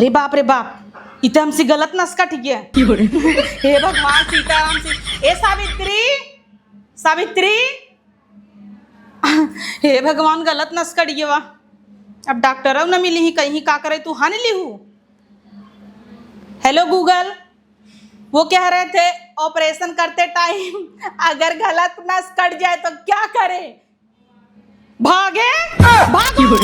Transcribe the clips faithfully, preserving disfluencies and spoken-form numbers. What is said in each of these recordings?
रे बाप, रे बाप, ई त हमसे गलत नस कट गया। हे भगवान, सीताराम से, ए सावित्री, सावित्री, हे भगवान, गलत नस कट गया। अब डॉक्टरउ न मिली ही, कहीं का करे, तू हन लिहू। हेलो गूगल, वो कह रहे थे ऑपरेशन करते टाइम अगर गलत नस कट जाए तो क्या करें? भागे, भागो।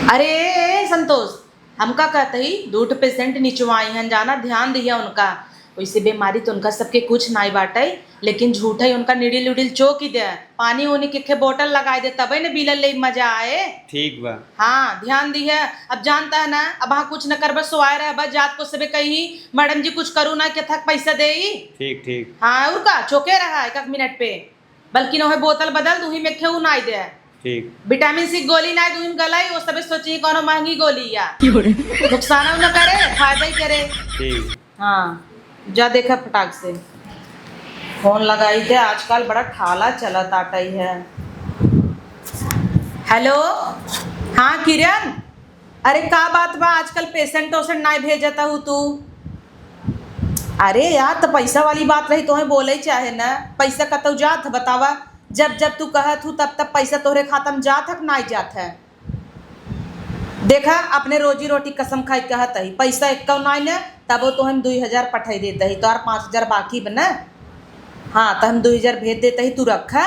अरे ए, संतोष, हमका कहत ही, दू ठो पेशेंट निचवाई हन, जाना ध्यान दिया उनका। वैसे बीमारी तो उनका सबके कुछ नाई बाटै, लेकिन झूठै उनका निडिल उडिल चोकी दे, पानी उनी के खे बोतल लगाई दे, तबै न बिलल ले मजा आए। ठीक बा। हाँ, ध्यान दिया। अब जानता है ना, अब हाँ कुछ न करबा, सोआए रहबा, जात को सबे कही, "मैडम जी कुछ करू ना, के थक पैसा देई।" ठीक, ठीक। हाँ, और का, चोके रहा एक, एक मिनट पे। बल्कि नोहे बोतल बदल दूही में खेऊ नाई दे। ठीक। विटामिन सी गोली नाई दूही में गलाई, वो सबे सोची कोनो महंगी गोली या। क्यों रे? नुकसान न करे, फायदा ही करे। ठीक। हाँ, जा देखा फटाक से। फोन लगाई दे, आजकल बड़ा ठाला चलत आटई है। हेलो, हाँ किरण, अरे का बात बा, आजकल पेशेंट ओशेंट नाई भेजत हू तू? अरे यार, त पैसा वाली बात रही, तोहे बोले चाहे न, पैसा कतौ जात है बतावा? जब जब तू कहत हू तब तब पैसा तोहरे खाता में जात है कि नाई जात है? देखा, अपने रोजी रोटी कसम खाई कहत ही, पैसा एक्कौ नाई न, तबो तोहे हम दुई हजार पठाई देत ही, तोहार पाँच हजार बाकी बा न। हाँ, त हम दुई हजार भेज देत ही, तू रखा।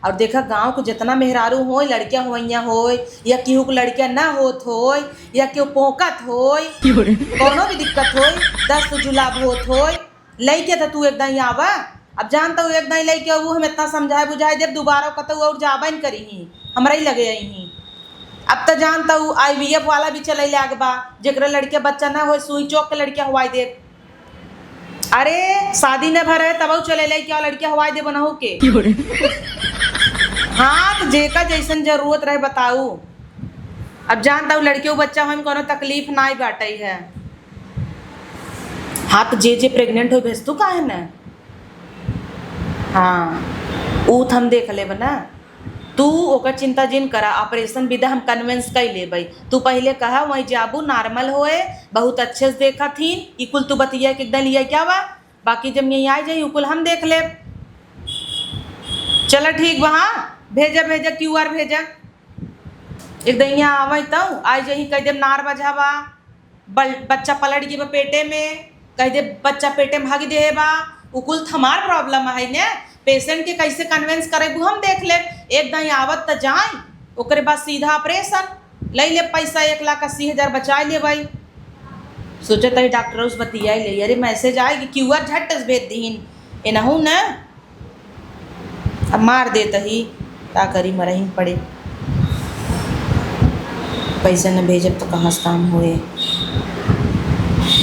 और देखा, गाँव के जितना मेहरारू होय, लड़कियाँ होइया होय, या केहू के लड़कियाँ ना होत होय, या केहू पोंकत होय, क्यों रे? कौनो भी दिक्कत होय, दस्त जुलाब होत होय, लइके त तू एक दाई आवा। अब जानत हू, एक दाई लइके आऊ, हम इतना समझाए बुझाए देब, दोबारा कतौ और जाबे न करिहीं, हमरा ही लगे अइहीं। अब त जानत हू, आईवीएफ वाला भी चले लाग बा, जेकरा लड़के बच्चा ना होय, सुई चोक के लड़किया होवाई देब। अरे, शादी न भर है, तबौ चले ले क्या लड़किया हवाई दे बनहु के। क्यों रे? हाँ, त जेका जैसन जरूरत रहे बताऊ। अब जानत हू लड़कियों बच्चा होए में कोनो तकलीफ नाई बाटई है। हाँ, त जे जे प्रेग्नेंट होई भेजतू काहे न? हाँ, ऊ त हम देख लेब ना। तू ओकर चिंता जिन करा, ऑपरेशन विदा हम कन्विंस कई लेबई। तू पहिले कहा, वहीं जाबू, नॉर्मल होए, बहुत अच्छे से देखत हीन, ई कुल तू बतिया के एकदम लिया क्या बा, बाकी जब यहीं आइ जाई, उ कुल हम देख लेब। चला ठीक बा, हाँ, भेजा, भेजा, क्यूआर भेजा। एक दहिया आवई तउ, आइ जाई, कहि देब नार बझा बा। बल-, बच्चा पलट गई बा पेटे में, कहि दे बच्चा पेटे में भागी देहे बा, उ कुल त हमार प्रॉब्लम है ने। पेशेंट के कैसे कन्विंस करेबू हम देख लेब। एक दाई आवत त जाए, ओकरे बाद सीधा ऑपरेशन, ले ले पैसा एक लाख अस्सी हजार बचाए ले भाई। सोचत ही डॉक्टर से बतियाई ले, अरे मैसेज आए कि क्यूआर झट से भेज दीन, एनहू न। अब मार देत ही, का करी, मरही पड़े। पैसा न भेजब त कहाँ से काम होए।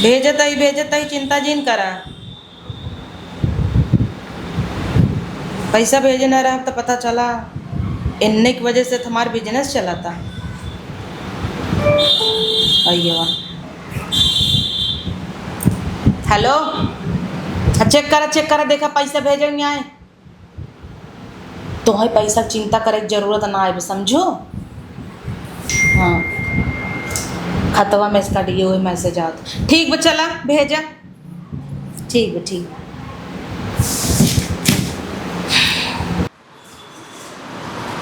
भेजत ही, भेजत ही, चिंता जिन करा। पैसा भेजे न रहब त पता चला, एन्ने के वजह से त हमार बिजनेस चलता। आइए वाह। हेलो, हाँ, चेक करा, चेक करा, देखा पैसा भेजे नहीं आए। तोहे पैसा चिंता करे के जरूरत ना आए, समझो? हाँ, खतवा में इसका डीओ मैसेज आवत। ठीक बा, चला भेजा। ठीक बा, ठीक बा।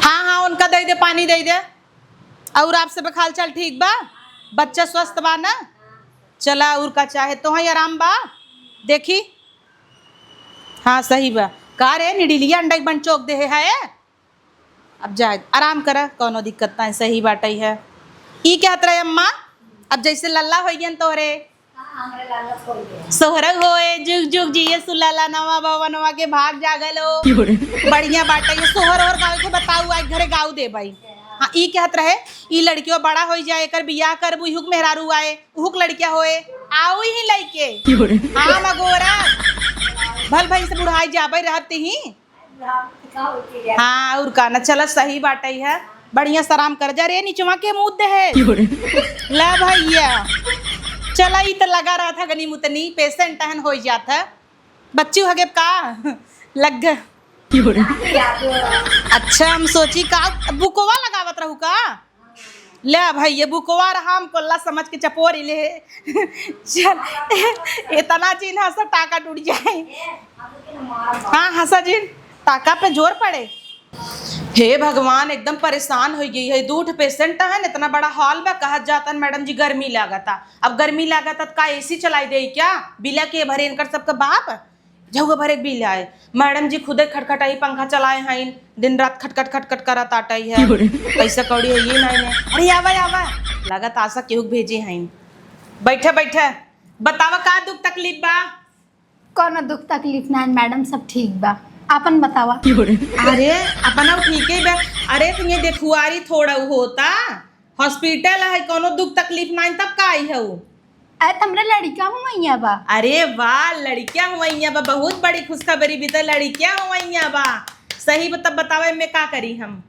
हाँ, हाँ, उनका दे दे, पानी दे दे। और आप सब हाल चाल ठीक बा? बच्चा स्वस्थ बा ना? चला, और का चाहे, तोहई आराम बा? देखी, हाँ, सही बा। का रे, निडिलिया अंडा के बन चोक देहे है? अब जाए, आराम करा, कौनो दिक्कत ना है, सही बाटई है। ई क्या तरह अम्मा, अब जैसे लल्ला होइ गयन तोहरे, हाँ, हमरे लल्ला होइ गयन। सोहरग होए, जुग जुग जिए सुलल्ला, नवा भवनवा के भाग जागल हो। क्यों रे? बढ़िया बाटई है, सोहर और गावे के बताऊ, आज घरे गाऊ दे भाई। हाँ, ई कहत रहे, ई लड़कियो बड़ा होइ जाए, एकर बियाह करबू, इहुक मेहरारू आए, उहुक लड़किया होए, आऊ ही लइके। क्यों रे? हाँ, मगोरा। भल भाई से बुढ़ाई जाबे रहत ही। हाँ, और का ना, चला सही बाटई है, बढ़िया से आराम कर जा रे, निचवा के मुँह दे है। क्यों रे? ला भैया, चला, ई त लगा रहत है गनी मुतनी, पेशेंट अहन होइ जात है। बच्ची हगे का? लग गए। क्यों रे? अच्छा, हम सोची का बुकवा लगावत रहू का? ले भाई, ये बुकवा रहा, हम कोल्ला समझ के चपोरी ले। चल, इतना जिन हंसा टाका टूट जाए। हाँ, हंसा जिन, टाका पे जोर पड़े। हे भगवान, एकदम परेशान हो गई है। दू ठे पेशेंट है, इतना बड़ा हॉल बा, कहत जातन, "मैडम जी, गर्मी लागता।" अब गर्मी लागता त का एसी चलाई दे क्या? बिला के भरे इनकर सबका बाप? झउआ भरे के बिल आए। मैडम जी खुदे खटखटाई पंखा चलाए हैं, दिन रात खटखट खटखट करत आटई है। क्यों रे? पैसा कौड़ी है ये नहीं है। अरे आवा, आवा, लागत आशा केहू के भेजे हैं। बैठे, बैठे, बतावा का दुख तकलीफ बा? कौनो दुख तकलीफ ना है मैडम, सब ठीक बा। आपन बतावा। क्यों रे? अरे, अपना ठीक है बा। अरे, तो ये देखुआरी थोड़ा होता, हॉस्पिटल है, कौनो दुख तकलीफ ना है, तब का आई है वो? अरे, त हमरे लड़का हुवैया बा। अरे वाह, लड़का हुवैया बा, बहुत बड़ी खुशखबरी भी तो, लड़का हुवैया बा। सही बा, तब बतावा, एमे का करी हम?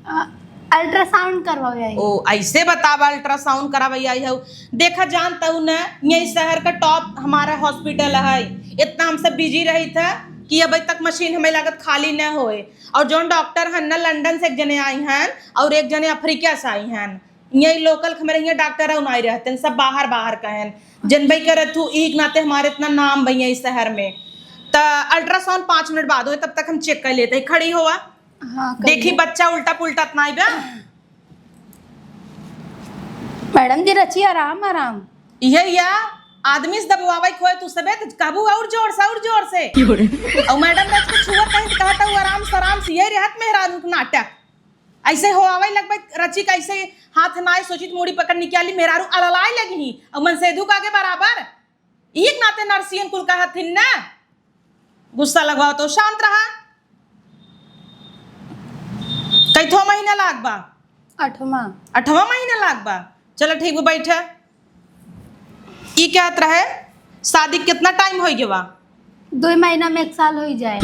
अ, अल्ट्रासाउंड करवावे आई। ओ, ऐसे बतावा, अल्ट्रासाउंड करावे आई हऊ। देखा, जानत हऊ न, यही शहर का टॉप हमारा हॉस्पिटल है। इतना हम सब बिजी रही था कि अभी तक मशीन हमें लागत खाली न होए। और जौन डॉक्टर हन न, लंदन से एक जने आई हन और एक जने अफ्रीका से आई हन। यही लोकल हमारे यहाँ डॉक्टर और नहीं रहते हैं, सब बाहर बाहर का हैं। जनबई करत हूँ, ई के नाते हमारे इतना नाम भैया इस शहर में। त अल्ट्रासाउंड पाँच मिनट बाद होए, तब तक हम चेक कर लेते हैं। खड़ी होवा। हाँ, कर देखी ले। बच्चा उल्टा पुल्टा त नाई बा। मैडम जी, रची आराम आराम। इहे या आदमी से दबवावे के होए तू सबे त कहबू और जोर से, और जोर से। क्यों रे? और मैडम रच के छुआ कहीं त कहता हूँ आराम सराम से, यही रहत मेहरारू के नाटक। ऐसे हो आवे लगबे रची के ऐसे हाथ नाई सोचित मुड़ी पकड़ निकाली, मेहरारू अड़लाए लगी ही और मनसेधु का आगे बराबर। ई के नाते नर्सियन कुल कहत हिन ना, गुस्सा लगवाओ तो शांत रहा। कैथो महीना लाग बा? अठवा। अठवा महीना लाग बा। चलो ठीक बा, बैठे। ई कहत रहे, शादी कितना टाइम हो गया बा? दो महीना में एक साल हो जाए।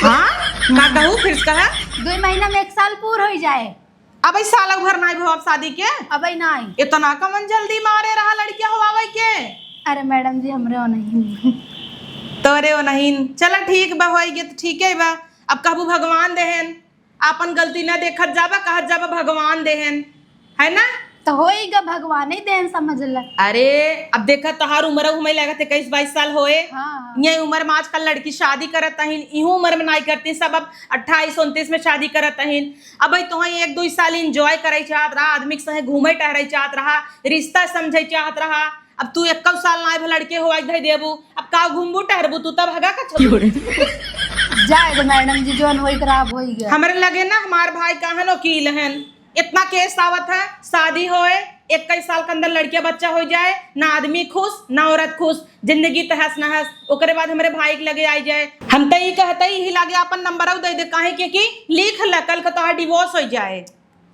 हाँ, का कहू फिर से कहा? दो महीना में एक साल पूर हो जाए। अबे साल भर नाई भवा शादी के? अबे नाई। इतना कमन जल्दी मारे रहा लड़किया होवावे के? अरे मैडम जी, हमरे ओ नहीं। तोरे ओ नहीं। चला ठीक बा, होई गे त ठीक है बा। अब कहबू भगवान देहेन, आपन गलती ना देखत जाबा, कहत जाबा भगवान देहेन, है ना? तो होई गा, भगवान ही देहेन, समझ ले। अरे अब देखा, तोहार उम्र हमें लागत इक्कीस बाईस साल होए। हाँ। ये उम्र में आजकल लड़की शादी करत अहिन, इहू उम्र में नाई करती सब, अब अट्ठाईस उनतीस में शादी करत अहिन। अब भाई तोहें एक दो साल एंजॉय करे चाहत रहा, आदमी के संगे घूमे टहरे चाहत रहा, रिश्ता समझे चाहत रहा। अब तू एक्को साल नाई भा लड़के होवाई धई देबू, अब का घूमबू टहरबू तू, तब हगा का छोड़ू? जाए दो मैडम जी, जौन होई खराब होई गया। हमरे लगे ना हमार भाई कहन वकील हन, इतना केस आवत है, शादी होए, इक्कीस साल के अंदर लड़किया बच्चा हो जाए, ना आदमी खुश ना औरत खुश, जिंदगी तहस नहस। ओकरे बाद हमरे भाई के लगे आई जाए। हम त ई कहते ही लागे आपन नंबरऊ दे दे, काहे के कि लिख ल, कल का तोहार डिवोर्स हो जाए।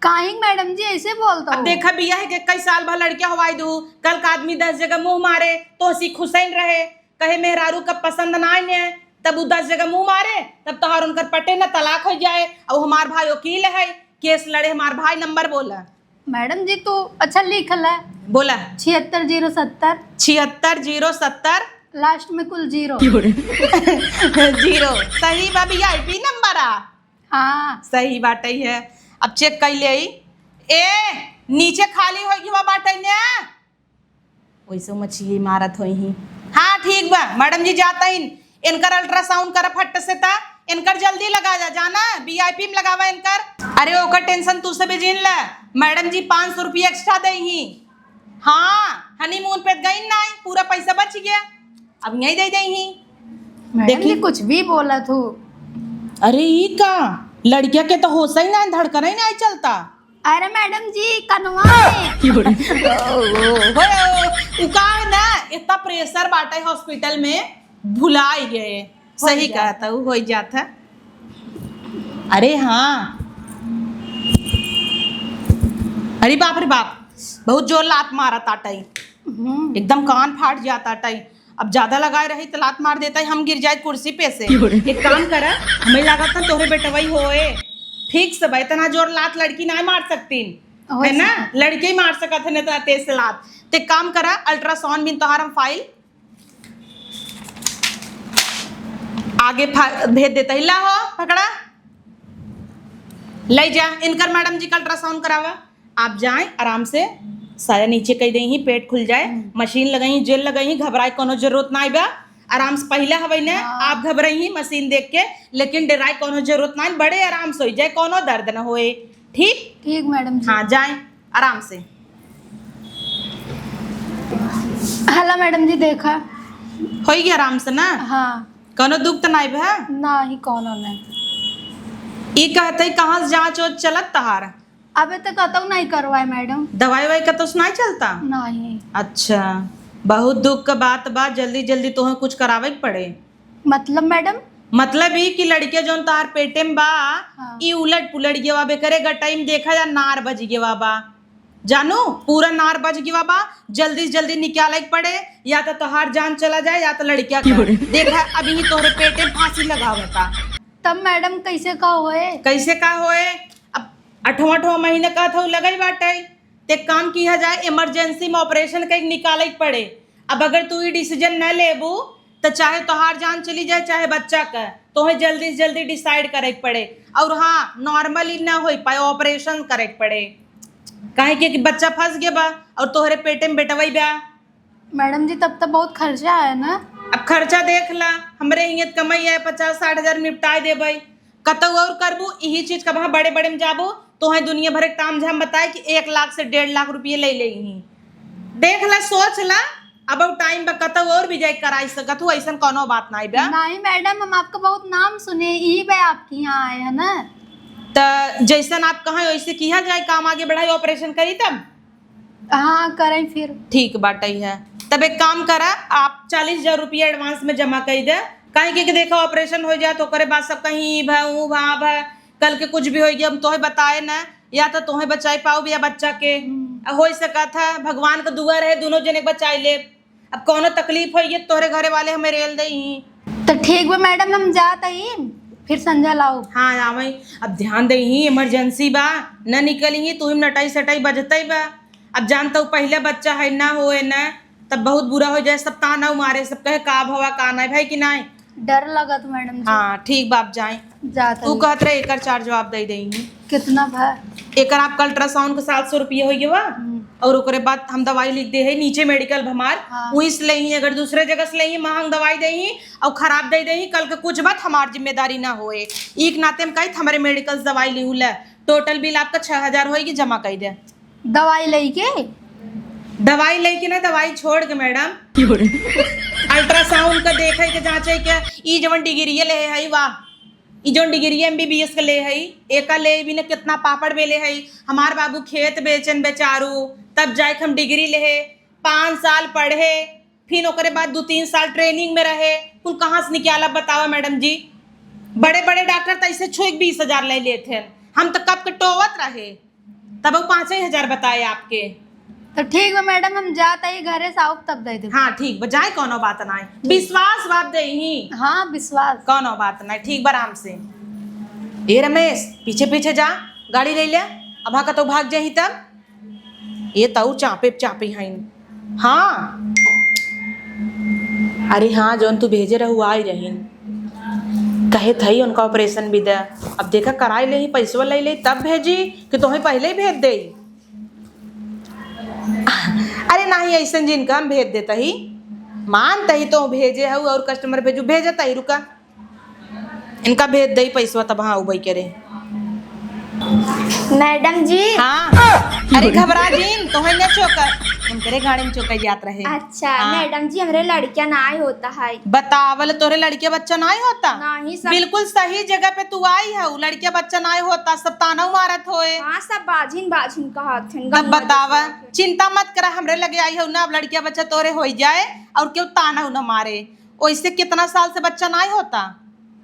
काहे मैडम जी ऐसे बोलता अब हो? देखा बिया है कि इक्कीस साल भर लड़किया हवाई दू, कल का आदमी दस जगह मुंह मारे, तो हंसी खुसैन रहे, कहे मेहरारू का पसंद ना आए, तब उ दस जगह मुंह मारे, तब तोहार उनकर पटे न तलाक हो जाए। अब हमार भाई वकील है, केस लड़े हमार भाई, नंबर बोला। मैडम जी तू अच्छा लिख ले। बोला। छिहत्तर जीरो सत्तर। छिहत्तर जीरो सत्तर। लास्ट में कुल जीरो। जीरो। सही बा, वीआईपी नंबर आ। हाँ। सही बाटे है। अब चेक कर ले। ए, नीचे खाली हो गई बाटे ने। वैसे मछिए मारत होई ही। हाँ, ठीक बा, मैडम जी जाता ही। इनकर अल्ट्रासाउंड कर फट से ता, इनकर जल्दी लगा जा, जाना, वीआईपी में लगावा इनकर। अरे ओकर टेंशन तू सबे जिन ले, मैडम जी पाँच सौ रुपया एक्स्ट्रा दे ही। हाँ, हनीमून पे गई ना, पूरा पैसा बच गया, अब यही दे दे ही। मैडम देख जी ली। कुछ भी बोला तू। अरे ई का, लड़किया के तो होश ही ना, धड़कन ही ना चलता। अरे मैडम जी, कनवा में। ओ, ओ, ओ, उ का है ना, इतना प्रेशर बाटे हॉस्पिटल में, भुलाई गए। सही कहता हूँ, हो ही जाता। अरे हाँ, अरे बाप रे बाप, बहुत जोर लात मारा ताटई, हम्म। एकदम कान फाट जाता टाई। अब ज्यादा लगाए रही तो लात मार देता है, हम गिर जाए कुर्सी पे से। एक काम करा, हमें लागत ना तोहरे बेटवई होए, ठीक से बा, इतना जोर लात लड़की ना मार सकतीन, है ना? लड़के ही मार सकत है ना इतना तेज से लात। ते काम करा, अल्ट्रासाउंड बिन तोहार हम फाइल आगे फा-, भेज देता ही। ला हो, पकड़ा, ले जा, इनकर मैडम जी का अल्ट्रासाउंड करावा। आप जाएं आराम से, साया नीचे कइ देइहीं, पेट खुल जाए, हम्म। मशीन लगइहीं, जेल लगइहीं, घबराए कौनो जरूरत नाहीं बा। आराम से, पहिला हवइ न, हाँ। आप घबराइहीं मशीन देख के, लेकिन डेराए कौनो जरूरत नाहीं, बड़े आराम से होइ जाए, कौनो दर्द न होए। ठीक? ठीक मैडम जी। हाँ, जाएं आराम से। हेलो मैडम जी, देखा। होइ गया आराम से ना? हाँ। कौनो दुख त नाहीं बा? नाहीं, कौनो नाहीं। ई कहत ही कहाँ से जाँच ओच चलत तहार? अबे त कतौ नाहीं करवाए मैडम। दवाई ववाई कतौ से नाहीं चलता? नाहीं। अच्छा, बहुत दुख क बात बा। जल्दी जल्दी तोहे कुछ करावे के पड़े। मतलब मैडम? मतलब ई कि लड़के जौन तोहार पेटे में बा, हाँ। ई उलट पुलट गवा बा, एकरे गटई में देखा जा नार बज गवा बा। जानू, पूरा नार बज गवा बा, जल्दी से जल्दी निकाले के पड़े, या त तोहार जान चला जाए या त लड़किया का। देखा, अभी ही तोहरे पेटे में फांसी लगावता। तब मैडम कैसे का होए? कैसे का होए? अब अठवाँ अठवाँ महीना कहत हऊ लगई बाटे, ते काम किया जाए, इमरजेंसी में ऑपरेशन कइके निकाले के पड़े। अब अगर तू ई डिसीजन न लेबू त चाहे तोहार जान चली जाए चाहे बच्चा का, तोहे जल्दी से जल्दी डिसाइड करे के पड़े। और हाँ, नॉर्मली न हो पाए, ऑपरेशन करे के पड़े, काहे कि, कि बच्चा फंस गया बा और तोहरे पेटे में बेटवई बा। मैडम जी, तब तो बहुत खर्चा है ना? अब खर्चा देख ला, हमरे हियत कमाई है पचास साठ हजार निपटाए देबई, कतौ और करबू, यही चीज का वहाँ बड़े बड़े में जाबू, तोहे दुनिया भर के ताम झाम बताए कि एक लाख से डेढ़ लाख रुपये ले ले ही। देख ला, सोच ला, अब टाइम बा, कतौ और भी जाए कराई सकत हूँ, ऐसन कौनो बात नाहीं बा। नहीं मैडम, हम आपका बहुत नाम सुने, यही बा आपके यहाँ आए हैं ना। त जैसन आप कहें वैसे किया जाए, काम आगे बढ़ाई, ऑपरेशन करी तब। हाँ, करें फिर। ठीक बाटे है। तब एक काम करा, आप चालीस हजार रुपया एडवांस में जमा कइ दे, काहे कि, कि देखा, ऑपरेशन होइ जाए तो ओकरे बाद सब कहीं ई भा, ऊ भा, भा, कल के कुछ भी होइ गया, हम तोहे बताए ना, या तो तोहे बचाए पाउब या बच्चा के। हम्म। आ होइ सकत है भगवान का दुआ रहे, दोनों जने के बचाए ले। अब कौनो तकलीफ होइ गई, तोहरे घरे वाले हमें रेल देइहीं। तो ठीक बा मैडम, हम जात हई, फिर संझा लाओ। हाँ, आवई। अब ध्यान देइहीं, इमरजेंसी बा, न निकलिहीं, तू ही नटाई सटाई बजतई बा। अब जानत हऊ, पहिले बच्चा है, ना होए ना, तब बहुत बुरा होइ जाए, सब ताना मारे, सब कहे, "का भवा, का नाहीं भाई कि नाहीं?" डर लगत मैडम जी। हाँ, ठीक बा, आप जाएं। जात तू हई। कहत रहे, एकर चार्ज आप दे देइहीं। कितना भा? एकर आपका अल्ट्रासाउंड का सात सौ रुपया होइ गवा। हम्म। और ओकरे बाद हम दवाई लिख दे है, नीचे मेडिकल हमार, हाँ। वहीं से लेइहीं, अगर दूसरे जगह से लेइहीं, महंग दवाई देइहीं और खराब दे देइहीं, कल के कुछ बात हमार जिम्मेदारी ना होए। ई के नाते हम कहित, हमरे मेडिकल से दवाई लिहू ले, टोटल बिल आपका छह हजार होएगी, जमा कइ दे। दवाई लेके? दवाई लेके ना, दवाई छोड़ के मैडम। अल्ट्रासाउंड का देखे के, जांचे के, ई जवन डिग्री ले है, वाह, ई जवन डिग्री एमबीबीएस के ले है, एका ले भी ना कितना पापड़ बेले है। हमार बाबू खेत बेचन बेचारू, तब जाए के हम डिग्री ले है, पाँच साल पढ़े, फिर ओकरे बाद दू तीन साल ट्रेनिंग में रहे, कुल कहाँ से निकाला बतावा मैडम जी? बड़े बड़े डॉक्टर तो ऐसे छुए के बीस हजार ले लेते हैं, हम तो कब के टोवत रहे। तब वो पाँच ही हजार बताए आपके। तो ठीक बा मैडम, हम जात हई घरे से आउब तब दे देब। हाँ ठीक बा, जाए कौनो बात नाहीं, विश्वास बात देइहीं। हाँ विश्वास। कौनो बात नाहीं, ठीक बा आराम से। ए रमेश, पीछे पीछे जा, गाड़ी ले ले, अब हाँ कतौ भाग जाही तब। ये तऊ चापे चापे हईन। हाँ। अरे हाँ, जौन तू भेजे रहू आई रहीन। कहे थई उनका ऑपरेशन भी दे। अब देखा कराई लेही, पैसवा ले ले तब भेजी कि तोहे पहले ही भेज देई। अरे नाही, ऐसन जिनका हम भेज देता ही, मानता ही तो भेजे हऊ और कस्टमर भेजू, भेजता ही, रुका। इनका भेज दई पैसवा तब हाँ उबई करे। मैडम जी। हाँ। अरे घबरा जिन, तोहे न चोकर, उनकरे गाड़ी में चोकर जात रहे। अच्छा, हाँ। मैडम जी, हमरे लड़किया नाय होता है। बतावल, तोरे लड़किया बच्चा नाय होता? नहीं सर। बिल्कुल सही जगह पे तू आई है, लड़किया बच्चा नाय होता, सब ताना मारत होए। हाँ, सब बाझिन बाझिन कहत हैं, तब गंगा बतावा, जैसे। चिंता मत करा, हमरे लगे आई हो ना, अब लड़किया बच्चा तोरे होई जाए और केहू ताना ना मारे। ओइसे कितना साल से बच्चा नाय होता?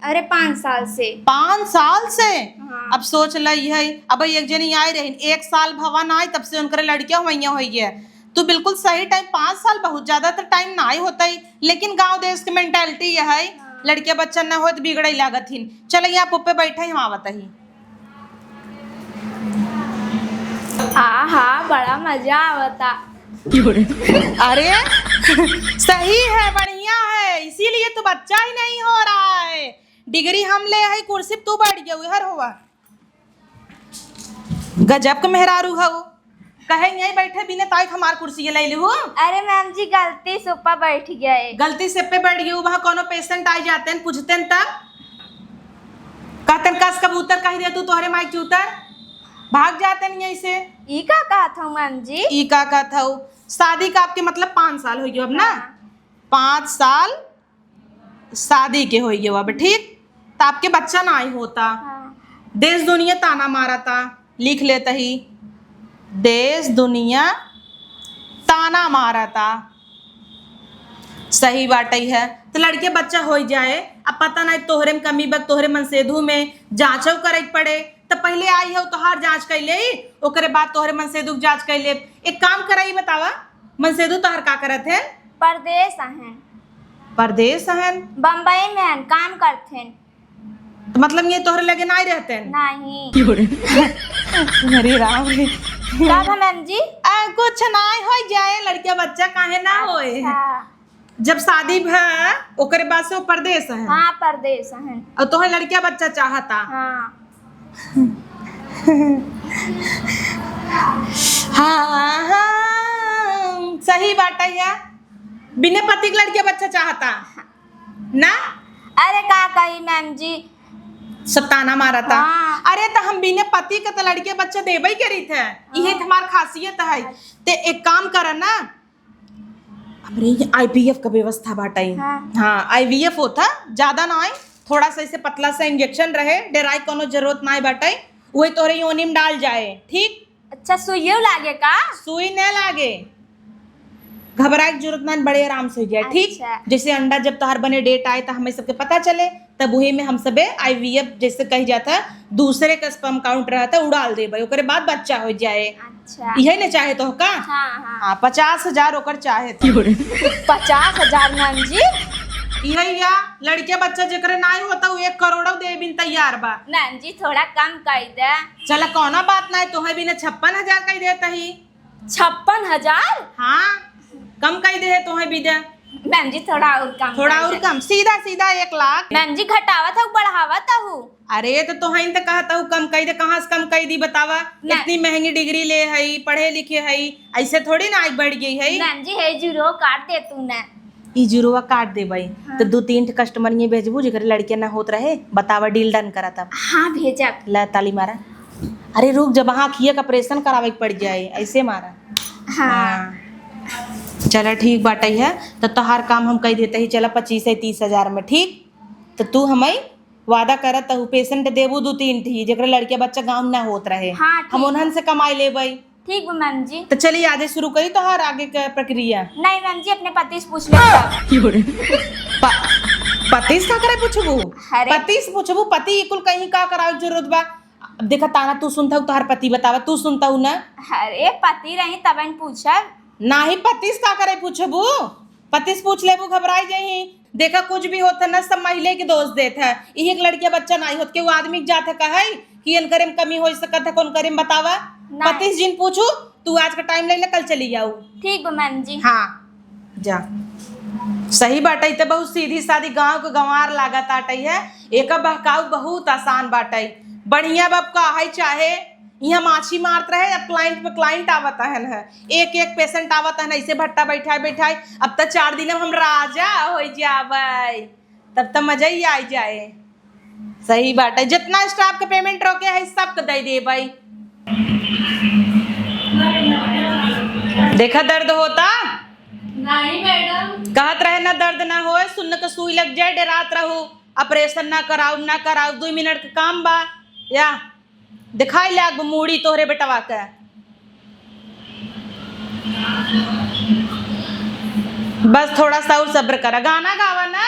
अरे, पाँच साल से। पाँच साल से? हाँ। अब सोच लई है, अब एक जनी आई रही, एक साल भवा नाय, तब से उनकरे लड़किया हुआइया होई है। तू बिल्कुल सही टाइम, पाँच साल बहुत ज्यादा तो टाइम नाय होता ही, लेकिन गांव देश के मेंटालिटी यह है, हाँ। लड़किया बच्चा न होत बिगड़े लागत हिन। चल, यहाँ पुप्पे बैठे, हम आवत ही। आहा, बड़ा मजा आवता। अरे, सही है, बढ़िया है, इसीलिए तो बच्चा ही नहीं हो रहा है। डिग्री हम ले आई, कुर्सी पे तू बैठ गया, हर हुआ। गजब के मेहरारू हऊ। कहे यहीं बैठे बिना ताई हमार कुर्सी ले लिहू। अरे मैम जी, गलती से ऊपर बैठ गए। गलती से पे बैठ गई, वहाँ कोनो पेशेंट आई जाते हैं, पूछते हैं तब कहते हैं, "कस कबूतर कही दे तू, तोहरे माइक चूतर।" भाग जाते हैं यहीं से। ई का कहत हूँ मैम जी? ई का कहत हूँ? शादी का आपके मतलब पाँच साल हो गयो अब ना? हाँ। पाँच साल शादी के होई गयो अब, ठीक? त आपके बच्चा नाहीं होता। हाँ। देश दुनिया ताना मारता, लिख लेत ही, देश दुनिया ताना मारता। सही बाटइ है। त लड़के बच्चा होई जाए, अब पता नाहीं तोहरे में कमी बा, तोहरे मनसेधु में जाँचो करे के पड़े। त पहिले आई हउ तोहार जाँच कइ लेई, ओकरे बाद तोहरे मनसेधु के जाँच कइ लेब। एक काम करा, ई बतावा, मनसेधु तोहार का करत है? परदेस अहन। परदेस अहन? बम्बई में अहन, काम करत हन। त मतलब ये तोहरे लगे नाहीं रहते हैं? नाहीं। अरे राम रे। का भा मैम जी? आ, कुछ नाहीं होइ जाए, लड़के बच्चा काहे ना होए। अच्छा। जब शादी भा, ओकरे बाद से वो परदेस अहन। हाँ, परदेस अहन। अउर तोहे लड़किया बच्चा चाहता। हाँ। हाँ, हाँ, सही बात है यार। बिना पति के लड़किया बच्चा चाहता ना? अरे का कही मैम जी, सब ताना मारता। हाँ। अरे त हम बिना पति के त लड़किया बच्चा देबे करी थे, इहे हाँ। त हमार खासियत है। ते एक काम कर ना, हमरे ये आईवीएफ का व्यवस्था बाटइ। हाँ। हाँ, आईवीएफ होता, ज्यादा ना आए, थोड़ा सा इसे पतला सा इंजेक्शन रहे, डेराए कोनो जरूरत ना बाटइ, वही तोहरे योनि में डाल जाए, ठीक? अच्छा, सुइयो लागे का? सुई न लागे, घबराए के जरूरत ना, बड़े आराम से हो जाए, ठीक? अच्छा। जैसे अंडा जब तोहार बने डेट आए त हमें सबके पता चले, तब वही में हम सबे आईवीएफ जैसे कही जाता है, दूसरे का स्पर्म काउंट रहता है, उड़ाल देबे, ओकरे बाद बच्चा हो जाए। अच्छा। इहे न चाहे तो का? हाँ, हाँ। हाँ, पचास हजार ओकर चाहे तो। पचास हजार मैम जी? इहे या, लड़के बच्चा जेकरे नाई होता, वो एक करोड़ो दे बिन तैयार बा। मैम जी, थोड़ा कम कइ दे। चला, कौना बात ना है, तोहे बिना छप्पन हजार कइ देता ही। छप्पन हजार? हाँ, कम कइ दे है तोहे बिना। मैम जी, थोड़ा और कम थोड़ा कइ और दे। कम, सीधा सीधा एक लाख। मैम जी, घटावत हूँ, बढ़ावत हूँ। अरे, त तोहइन त कहत हूँ कम कइ दे, कहाँ से कम कइ दी बतावा? नहीं। इतनी महंगी डिग्री ले हई, पढ़े लिखे हई, ऐसे थोड़ी ना आगे बढ़ गई हई। मैम जी, हे जीरो काट दे तू ना। ई जीरोवा काट देबई, हाँ। त दू तीन ठे कस्टमर ये भेजबू, जेकर लड़के ना होत रहे, बतावा, डील डन करा तब। हाँ, भेजब। ला, ताली मारा। अरे रुक, जब हाँ किया का ऑपरेशन करावे के पड़ जाए, ऐसे मारा। हाँ। हाँ। चला, ठीक बाटइ है, त तोहार काम हम कइ देते ही, चला, पच्चीस से तीस हजार में, ठीक? त तू हमइ वादा करत हऊ, पेशेंट देबू दू तीन ठी, जेकरे लड़के बच्चा गाँव में ना होत रहे। हाँ, हम ठीक। उन्हन से कमाई लेबई। ठीक बा मैम जी। त चली, आजे शुरू करी तोहार आगे के प्रक्रिया। नहीं मैम जी, अपने पति से पूछ लेब। प-, पति से का करे पूछबू? अरे। पति से पूछबू, पति ई कुल कहीं का करावे के जरूरत बा? अब देखा, ताना तू सुनत हऊ, तोहार पति बतावा, तू सुनत हऊ ना? अरे, पति रही तब न पूछब। नाही, पति से का करे पूछबू? पति से पूछ लेबू, घबराई जइहीं। देखा, कुछ भी होत है ना, सब महिले के दोष देत है। इही के लड़किया बच्चा नाई होत, केहू आदमी के जात है कहई कि इनकरे में कमी होइ सकत है, कौन करे में बतावा? नाई। पति से जिन पूछू, तू आज का टाइम ले ले, कल चली जाऊ। ठीक बा मैम जी। हाँ, जा। सही बाटइ, त बहुत सीधी सादी गाँव के गंवार लागत आटइ है। एका बहकाऊ बहुत आसान बाटइ। बढ़िया बाप का है, चाहे इहाँ माछी मारत रहे, अब क्लाइंट पे क्लाइंट आवत हन है, एक एक पेशेंट आवत हन, ऐसे भट्टा बैठाए बैठाए। अब त चार दिन में हम राजा हो जाबै, तब त मजा ही आ जाए। सही बात है, जितना स्टाफ के पेमेंट रोके है, सबके दे देबै। देखा, दर्द होता? नहीं मैडम। कहत रहे ना दर्द ना होए, सुन्न के सुई लग जाए, डेरात रहू, ऑपरेशन ना कराऊ, ना कराऊ, दो मिनट के काम बा। या दिखाई लाग मूड़ी तोहरे बेटवा के। बस थोड़ा सा और सब्र करा, गाना गावा ना,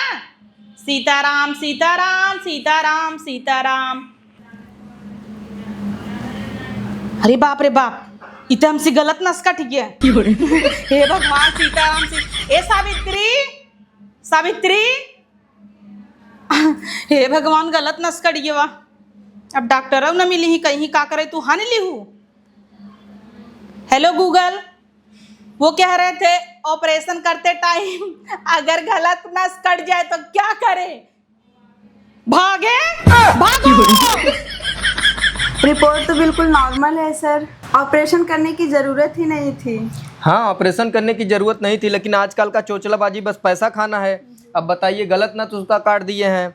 सीताराम सीताराम सीताराम सीताराम। अरे बाप रे बाप, इ त हमसे गलत नस कट गया। हे भगवान सीताराम सी-, ए सावित्री, सावित्री, हे भगवान, गलत नस कट गया। अब डॉक्टरौ न मिली ही, कहीं का करे, तू हन लिहू। हेलो गूगल, वो कह रहे थे ऑपरेशन करते टाइम अगर गलत नस कट जाए तो क्या करें? भागे, भागो। रिपोर्ट तो बिल्कुल नॉर्मल है सर, ऑपरेशन करने की ज़रूरत ही नहीं थी। हाँ, ऑपरेशन करने की ज़रूरत नहीं थी, लेकिन आजकल का चोचलाबाजी बस पैसा खाना है। अब बताइए, गलत नस उसका काट दिए हैं।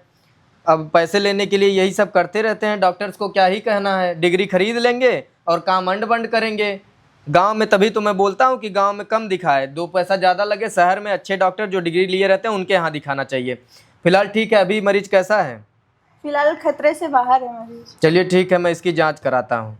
अब पैसे लेने के लिए यही सब करते रहते हैं, डॉक्टर्स को क्या ही कहना है, डिग्री खरीद लेंगे और काम अंड बंड करेंगे। गांव में, तभी तो मैं बोलता हूँ कि गांव में कम दिखाए, दो पैसा ज़्यादा लगे, शहर में अच्छे डॉक्टर जो डिग्री लिए रहते हैं उनके यहाँ दिखाना चाहिए। फिलहाल ठीक है, अभी मरीज कैसा है? फिलहाल खतरे से बाहर है मरीज। चलिए ठीक है, मैं इसकी जाँच कराता हूँ।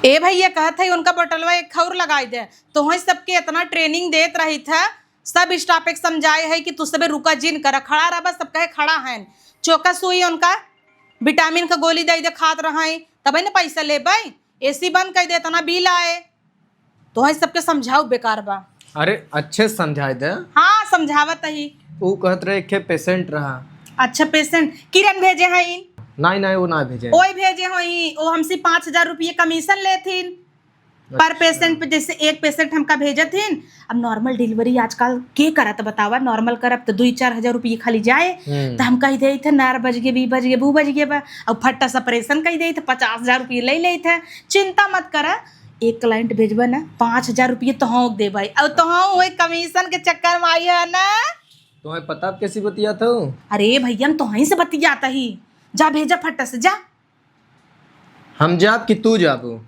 ए भइया, कहत है उनका बोतलवा एक खौर लगाई दे। तोहई सबके इतना ट्रेनिंग देत रही था, सब स्टाफ एक समझाए है कि तू सबे रुका जिन करा, खड़ा रहबा, सब कहे खड़ा हैं। चोका सुई उनका विटामिन का गोली दे दे, खात रहे, तबे न पैसा लेबे। एसी बंद कर दे, इतना बिल आए। तोहई सबके समझाऊ बेकार बा। अरे, अच्छे से समझाए दे। हाँ, समझावत ही। ऊ कहत रहे, एक ठे पेशेंट रहा। अच्छा, पेशेंट किरण भेजे हईन? नहीं, नहीं, वो ना भेजे। ओई भेजे हई, वो हमसे पाँच हजार रुपये कमीशन लेथिन पर अच्छा। पेशेंट पे। जैसे एक पेशेंट हमका भेजत हिन, अब नॉर्मल डिलीवरी आजकल के करत बतावा, नॉर्मल करब तो दुई चार हजार रुपये खाली जाए, हम्म। तो हम कह देत है नार बज गे, बी बज गे, बू बज गे बा, अब फट्टा से ऑपरेशन कह देत है, पचास हजार रुपये ले लेत है। चिंता मत करा, एक क्लाइंट भेजबा ना, पाँच हजार रुपये तोहौं देबै, और तोहौं वही कमीशन के चक्कर में आई है ना। तुम्हें पता आप कैसी बतियात हो? अरे भइया, हम तोहई से बतियात ही। जा भेजा फट्टा से, जा। हम जाब कि तू जाबू?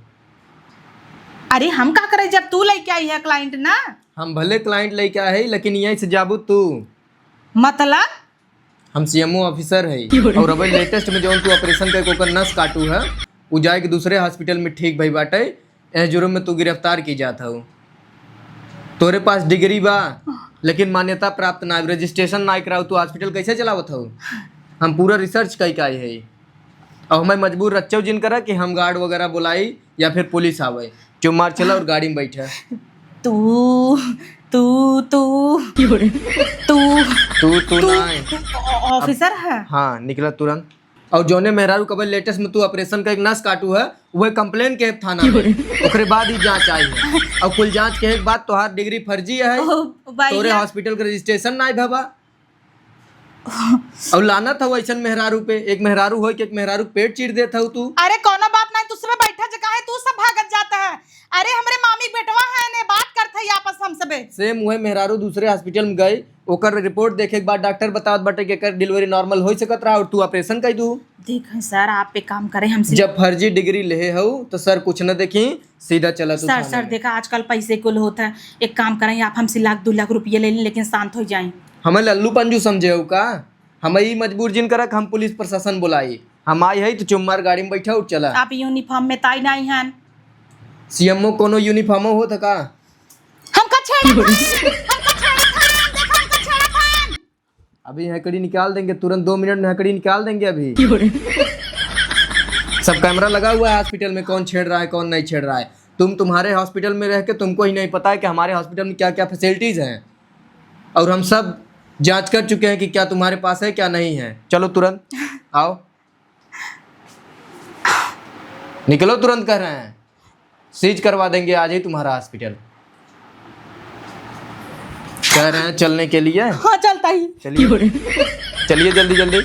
अरे हम का करे जब तू लेके आई है क्लाइंट ना? हम भले क्लाइंट लेके आए, लेकिन यहीं से जाबू तू। मतलब? हम सीएमओ ऑफिसर है। और अबे लेटेस्ट में जौन तू ऑपरेशन करके ओकर नस काटू है, उ जाए के दूसरे हॉस्पिटल में ठीक भई बाटे। एह जुर्म में तू गिरफ्तार की जात हऊ। तोरे पास डिग्री बा, लेकिन मान्यता प्राप्त ना, रजिस्ट्रेशन ना कराऊ, तू हॉस्पिटल कैसे चलावत हऊ? हम पूरा रिसर्च कई के आए है। अब हमें मजबूर रच्चो जिन करा कि हम गार्ड वगैरह बुलाई या फिर पुलिस आवे। चुप मार चला और गाड़ी में बैठा। तू, तू, तू, तू, तू, तू तू, ना है। तू ऑ-, ऑफिसर है? हाँ, निकला तुरंत। और जौने मेहरारू कबे लेटेस्ट में तू ऑपरेशन का एक नस काटू है, वह कंप्लेन के थाना में। ओकरे बाद ही जांच आई है। और कुल जांच के एक बाद तोहार डिग्री फर्जी है, ओ, भैया। तोरे हॉस्पिटल के रजिस्ट्रेशन ना भवा। और लानत हऊ ऐसन मेहरारू पे, एक मेहरारू होई के एक मेहरारू पेट चीर देत हऊ तू। अरे कौनो बात नहीं, तू सबे बैठा जगह है, तू सब भागत जाता है। अरे हमरे मामी बेटवा है ने, बात करत है आपस हम सबे। सेम वह मेहरारू दूसरे हॉस्पिटल में गई, ओकर रिपोर्ट देखे के बाद डॉक्टर बतावत बाटे कि एकर डिलीवरी नॉर्मल हो सकत रहा और तू ऑपरेशन कर दू। देख सर, आप एक काम करें हमसे। जब फर्जी डिग्री लेहे हऊ तो सर कुछ न देखी, सीधा चला तू सर, थाने सर, में। देखा, आजकल पैसे कुल होत है, एक काम करें, आप हमसे लाख दो लाख रुपये ले लें, लेकिन शांत हो जाएं। हमें लल्लू पंजू समझे हो का? हमें ई मजबूर जिन करक हम पुलिस प्रशासन बुलाई। हम आई है तो चुप मार गाड़ी में बैठा और चला। आप यूनिफॉर्म में ताई नहीं हैं। सीएमओ कोनो यूनिफॉर्मो होत है का? हमका छेड़त हन, हमका छेड़त हन, देखा हमका छेड़त हन। अभी हेकड़ी निकाल देंगे, तुरंत दो मिनट में हेकड़ी निकाल देंगे अभी। सब कैमरा लगा हुआ है हॉस्पिटल में, कौन छेड़ रहा है, कौन नहीं छेड़ रहा है। तुम तुम्हारे हॉस्पिटल में रह के तुमको ही नहीं पता है कि हमारे हॉस्पिटल में क्या क्या फैसिलिटीज हैं, और हम सब जांच कर चुके हैं कि क्या तुम्हारे पास है, क्या नहीं है। चलो तुरंत आओ, निकलो तुरंत, कह रहे हैं। सीज करवा देंगे आज ही तुम्हारा हॉस्पिटल। कह रहे हैं चलने के लिए। हाँ, चलता ही। चलिए, चलिए जल्दी जल्दी।